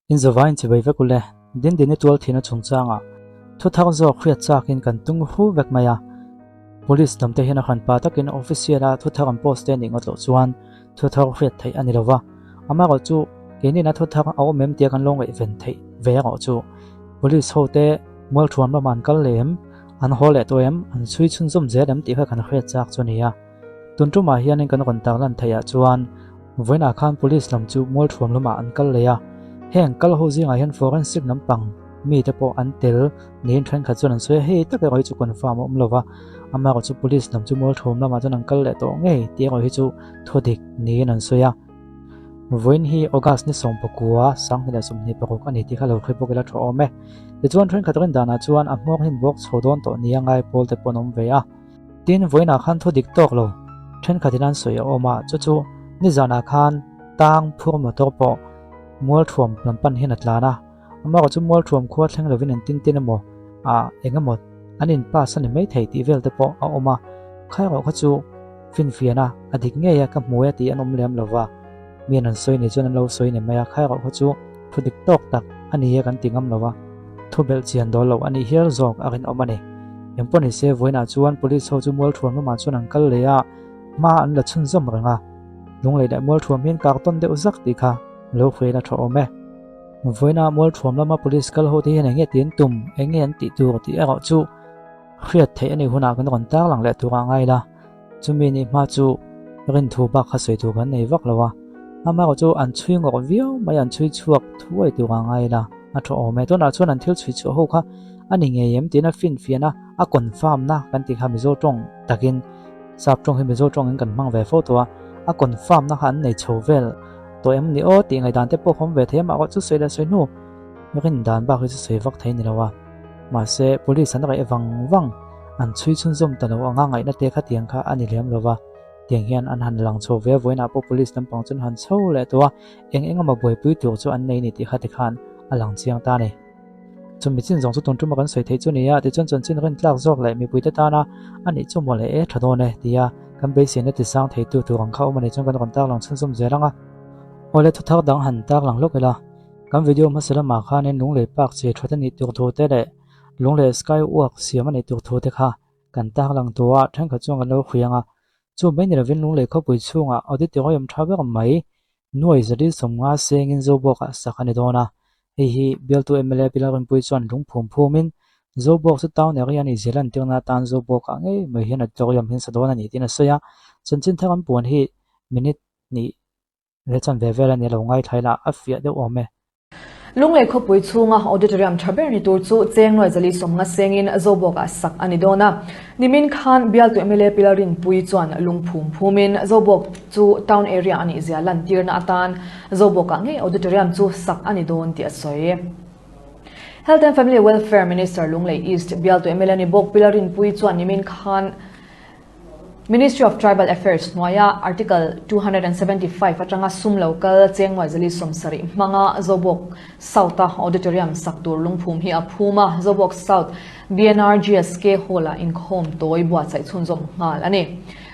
In zavaiin chibai vek ule, Dindini tual thihna chungchangah thu thar zawk hriat chakin kan tung hu vek mai a. Police lamte hian a hranpa takin official-a thu thar an post te nih ngawt loh chuan thu thar hriat theih a ni lo va. Amaherawh chu keinin a thu thar a awm em tia kan lo ngaihven theih ve erawh chu Police hote mualthuam lamah an kal leh em, an haw leh tawh em, an chhui chhunzawm zel em tih kha kan hriat chak chu a ni a. Tun tumah hianin kan rawn tarlan theih ah chuan vawiinah khan police lam chu mualthuam lamah an kal leh a, heng kal ho zingah hian forensic lampang mite pawh an tel niin thenkhat chuan an sawi a, hei tak erawh hi chu confirm a awm lo va, amaherawh chu police lam chu mualthuam lamah chuan an kal leh tawh ngei tih erawh hi chu thudik niin an sawi a. Vawiin hi August ni 19, 2026 a ni tih kha lo hre bawk ila tha awm e. Tichuan thenkhat rindanah chuan a hmawr hin bawk chho dawn tawh nia ngai pawl te pawh an awm ve a. Tin, vawiinah khan thu dik tawk lo thenkhatin an sawi a awm a, chu chu nizanah khan tang phur motor pawh Mualthuam lam pan hian a tlan a, amaherawh chu Mualthuam khua thleng lovin an tin tin emaw ah eng emaw an in pass a ni maithei tih vel te pawh a awm a, khaerawh kha chu finfian a, a dik ngei a ka hmu e tih an awm lem lova, mian an sawi ni chuan an lo sawi ni mai a, khaerawh kha chu thu dik tawk tak a ni e kan ti ngam lova. Thu belh chian dawl loh a nih hial zawk a rinawm a ni. Engpawh ni se vawiinah chuan police ho chu Mualthuam lamah chuan an kal leh a, hma an la chhunzawm reng a. Lunglei leh Mualthuam hian kar tawn deuh zak tih kha lo hriat a tha awm e. Vawiinah Mualthuam lama police kal ho te hian eng nge tih an tum, eng nge an tih tur tih erawh chu hriat theih a nih hunah kan rawn tarlang leh turah ngai ila. Chumi nih hma chu rinthu bak kha sawi tur kan nei vak lo a, amaherawh chu an chhui ngawrh viau mai, an chhui chhuak thuai tur a ngai ila a tha awm e. Tunah chuan an thil chhui chhuah ho kha a ni ngei em tiin a finfiah a, a confirm na kan tih kha Mizo tawng takin sap tawng hi Mizo tawngin kan hmang ve fo tawh a, a confirm na kha an nei chho vel tawh em ni aw tih ngaihdan te pawh a awm ve thei a, mahrawh chu sawi leh sawi hnu rindan bak hi chu sawi vak thei a ni lo a. Mahse, police an raih vang vang, an chhui chhunzawm ta lo anga ngaihna te kha tiang kha a ni lem lo va, tiang hian an han lang chho ve a, vawiinah pawh police lampang chu an han chho leh tawh a, eng eng emaw buaipui tur chu an nei ni tih kha tikhan a lang chiang ta a ni. Chumi chin zawng chu tun tuma kan sawi theih chu ni a, tichuan chanchin rintlak zawk leh mipuite tana a nih chu maw le e tha dawn e tia kan beiseina tisang theitu tur ang kha awm a nih chuan kan rawn tarlang chhunzawm zel ang a. Awle thuthar dang han tarlang lawk ila. Kan video hmasa lamah khanin Lunglei Park che that a nih tur thu te leh Lunglei Sky Walk siam a nih tur thu te kha kan tarlang tawh a, thenkhat chuan kan lo hriang a. Chu mai ni lovin Lunglei khawpui chhungah auditorium tha ber mai nuai zali 50 sengin Zobawkah sak a ni dawn a. Hei hi bialtu mla Pilar Rinpui chuan lungphum phumin Zobawk chu town area a nih zia lantirna atan Zobawkah ngei mai hian auditorium hi an sa dawn a ni tiin a sawi a. Chanchin thar an puan hi minute hnih He chan ve vel a ni lo ngaithla ila a fiah deuh awm e. Lunglei khawpui chhunga auditorium tha ber ni tur chu cheng nuai zali 50 sengin Zobawkah sak a ni dawn a. Nimin khan bialtu mla Pilar Rinpui chuan lungphum phumin Zobawk chu town area a nih zia lantirna atan Zobawkah ngei auditorium chu sak a ni dawn tih a sawi. Health and Family Welfare Minister Lunglei East bialtu mla ni bawk Pilar Rinpui chuan nimin khan Ministry of Tribal Affairs hnuaia Article 275 atanga sum lo kal cheng nuai 170 hmanga Zobawk South-a Auditorium sak tur lungphum hi a phum a, Zobawk South BNRGSK Hall-ah inkhawm tawi buatsaih chhunzawm nghal a ni.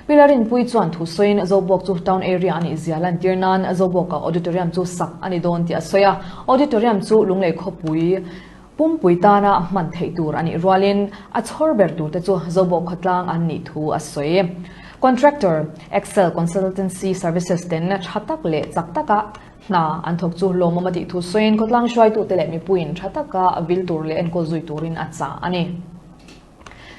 Pi Larinpui chuan thu sawiin Zobawk chu town area a nih zia lantir nan Zobawk-a Auditorium chu sak a ni dawn tih a sawi a, Auditorium chu Lunglei khawpui Pumpui tana hman theih tur a nih rualin a chhawr ber turte chu Zobawk khawtlang an nih thu a sawi. Contractor, Excel Consultancy Services ten tha tak leh chak taka hna an thawk chu lawmawm a tih thu sawiin khawtlang hruaitute leh mipuiin tha taka vil tur leh enkawl zui turin a chah a ni.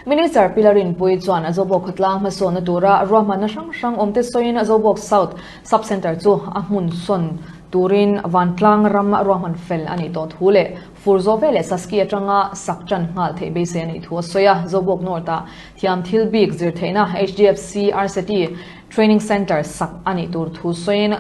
Minister Pi Larinpui chuan Zobawk khawtlang hmasawnna tura ruahmanna hrang hrang awmte sawiin Zobawk South Sub-Centre chu a hmun sawn turin vantlang ram ruahman fel a nih tawh thu leh fur zawh veleh Saski atanga sak tan nghal theih beisei a nih thu a sawi a. Zobawk North-ah thiam thil bik zir theihna HDFC RCT Training Centre sak a nih tur thu sawiin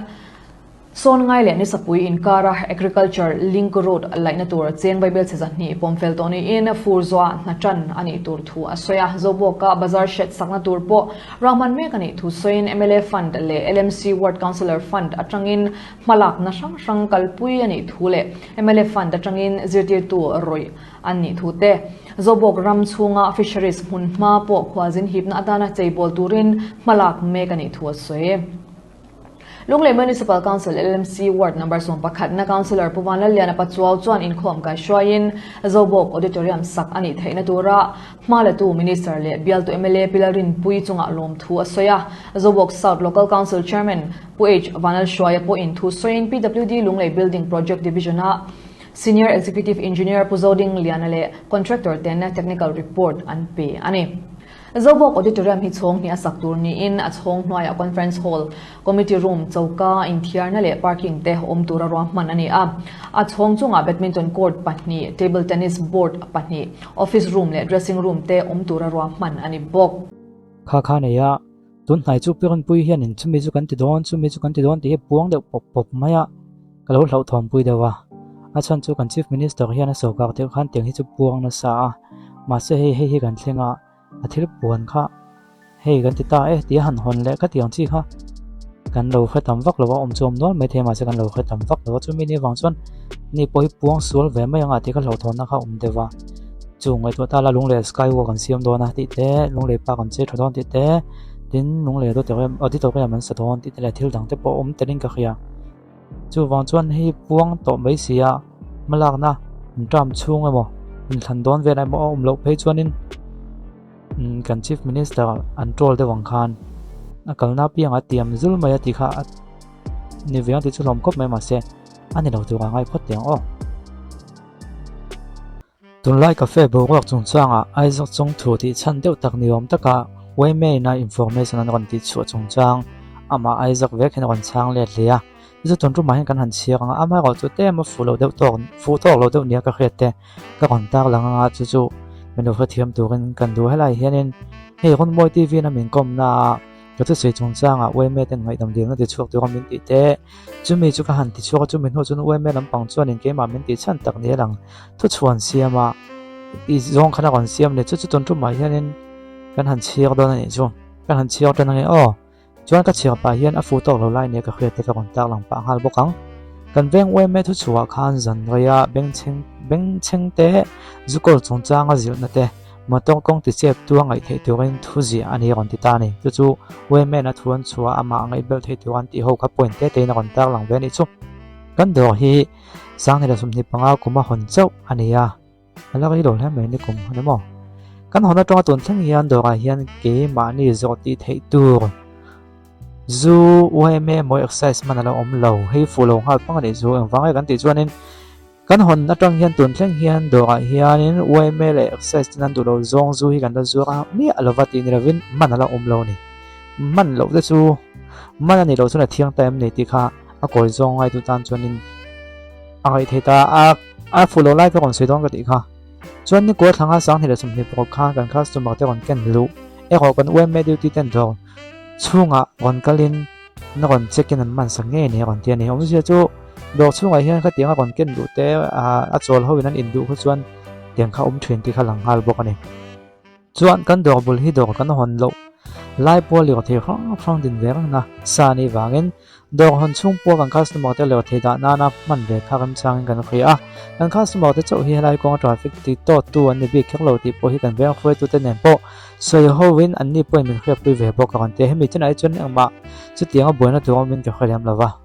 Sawn ngai leh Nisapui inkara Agriculture Link Road laihna tur cheng Baibel chhe 200 pawm fel tawh niin fur zuah hna tan a nih tur thu a sawi a. Zobawka Bazar shed sakna tur pawh ruahman mek a nih thu sawiin mla Fund leh LMC Ward Councillor Fund atangin hmalakna hrang hrang kalpui a nih thu leh mla Fund atangin zirtirtu rawih an nih thu te Zobawk ram chhunga Fisheries hmunhma pawh khualzin hipna atana cheibawl turin hmalak mek a nih thu a sawi. Lunglei Municipal Council, LMC, Ward Number 11 na Councillor Pu Vanlalliana Pachuau chuan inkhawm kaihruaiin Zobawk Auditorium sak a nih theihna tura hma latu Minister leh bialtu mla Pi Lalrinpuii chungah lawmthu a sawi a. Zobawk South Local Council Chairman Pu H Vanlalhruaia pawhin thu sawiin PWD Lunglei Building Project Division-a Senior Executive Engineer Pu Zodingliana leh Contractor ten Technical Report an pe a ni. Zobawk Auditorium hi chhawng hnih a sak tur niin a chhawng hnuaiah Conference Hall, Committee Room, choka, inthiarna leh parking te awm tura ruahman a ni a. A chhawng chungah Badminton Court pahnih, Table Tennis Board pahnih, Office Room leh Dressing Room te awm tura ruahman a ni bawk. Kha kha nei a, tun hnai chu Piranpui hianin chumi chu kan ti dawn, chumi chu kan ti dawn tih hi puang deuh pawp pawp mai a, ka lo hlauhthawnpui deuh a. A chhan chu kan Chief Minister hian a sawrkar deuh khan tiang hi chu puang nasa a, mahse hei hei hi kan thleng a, a thil puan kha hei kan ti ta e tih a han hawn leh kha tiang chi kha kan lo hre tam vak lo a, awm chu awm nual maithei mahse kan lo hre tam vak lo a, chumi ni avang chuan ni pawh hi puang sual ve mai ang a tih kha hlauhthawnna kha a awm deuh a. Chu ngaihtuah ta la Lunglei Skywalk an siam dawn a tih te, Lunglei Park an chei tha dawn tih te, tin Lunglei Auditorium an sa dawn tih te leh thil dang te pawh awm telin ka hria. Chuvang chuan hei puang tawh mai si a, hmalakna an term chhung emaw inthlan dawn vel emaw a awm loh phei chuanin kan Chief Minister an troll deuh ang khan a kalna apiangah a tiam zul mai a tih kha a ni ve ang tih chu hlawm khawp mai mahse a ni lo tur a ngai phawt teh ang aw. Tunlai cafe boruak chungchangah Isaac Chawngthu tih chhan deuh tak ni awm taka Waymain-a information an rawn tih chhuah chungchang amah Isaac vek hian a rawn chhang let hle a. Chu chu tun tumah hian kan han chhiar ang a, amaherawh chu tlem a fuh loh deuh tawk, fuh tawk loh deuh nia ka hriat te ka rawn tar lang anga chu chu min lo hrethiam turin kan duh. Helai hianin hei Runmawi TV-in a min kawmna a ka thusawi chungchangah Waymain ten ngaihdam dilna ti chhuak tura min tih te, Chumi chu ka han ti chhuak a, chumi hnuah chuan UMA lampang chuanin keimah min tih chhan tak ni a lang. Thuchhuan siam a, i zawng khan a rawn siam leh chu chu tun tumah hianin kan han chhiar dawn a nih chu. Kan han chhiar tan ange aw. Chuan ka chhiar pah hian a fu tawk lo lai nia ka hriat te ka rawn tar lang pah nghal bawk ang. Kan veng UMA thuchhuah khan zan reia bengchheng bengchheng te, zukawl chungchanga zilhna te, Motor kawng ti chep tu a ngaih theih turin thu ziah a ni a rawn ti ta a ni. Chu chu Wayman a thu an chhuah a, amah a ngaih belh theih tur an tih ho kha point te tein a rawn tar lang ve a nih chu. Kan dawr hi 2025 kum a hawn chauh a ni a, a la rei lo hle mai ni kum a ni maw? Kan hawn atanga tun thleng hian dawrah hian keimahni zawh tih theih tur zu yma mawi exercise man a la awm lo, hei fuh lo nghal pang a nih chu engvang nge kan tih chuanin Kan hawn atang hian tun thleng hian dawrah hianin yma leh excise ten an duh lo zawng zu hi kan la zuar a, miah lova tih ni lovin man a la awm lo a ni. Man loh te chu man a nih loh chuan a thiang ta em ni tih kha a kawi zawng ngaitu tan chuanin a ngaih theih ta a, a fuh lo lai ka rawn sawi dawn ka tih kha. Chuan nikua thlanga 2026 khan kan customer te rawn ken luh erawh kan yma duty ten dawr chhungah rawn kalin na rawn check in an man sak ngei ni a rawn ti a ni. Awmzia chu dawr chhungah hian khatiang a rawn ken duh te a chawl ho in an in duh kha chuan tiang kha awm thin tih kha lang nghal bawk a ni. Chuan kan dawr bul hi dawr kan hawn loh lai pawh lirthei hrang hrang din ve reng na sa a nih vangin dawr hawn chhung pawh kan customer te lirthei dah nana hman ve kha remchangin kan hria a. Kan customer te chauh hi helai kawnga traffic ti tawt tu an ni bik kher lo tih pawh hi kan veng hruaitu te nen pawh Sawi ho in anni pawhin min hriatpui ve bawk a rawn ti a, hemi chenah hi chuan engmah chutianga buaina tur awmin ka hre lem lo va.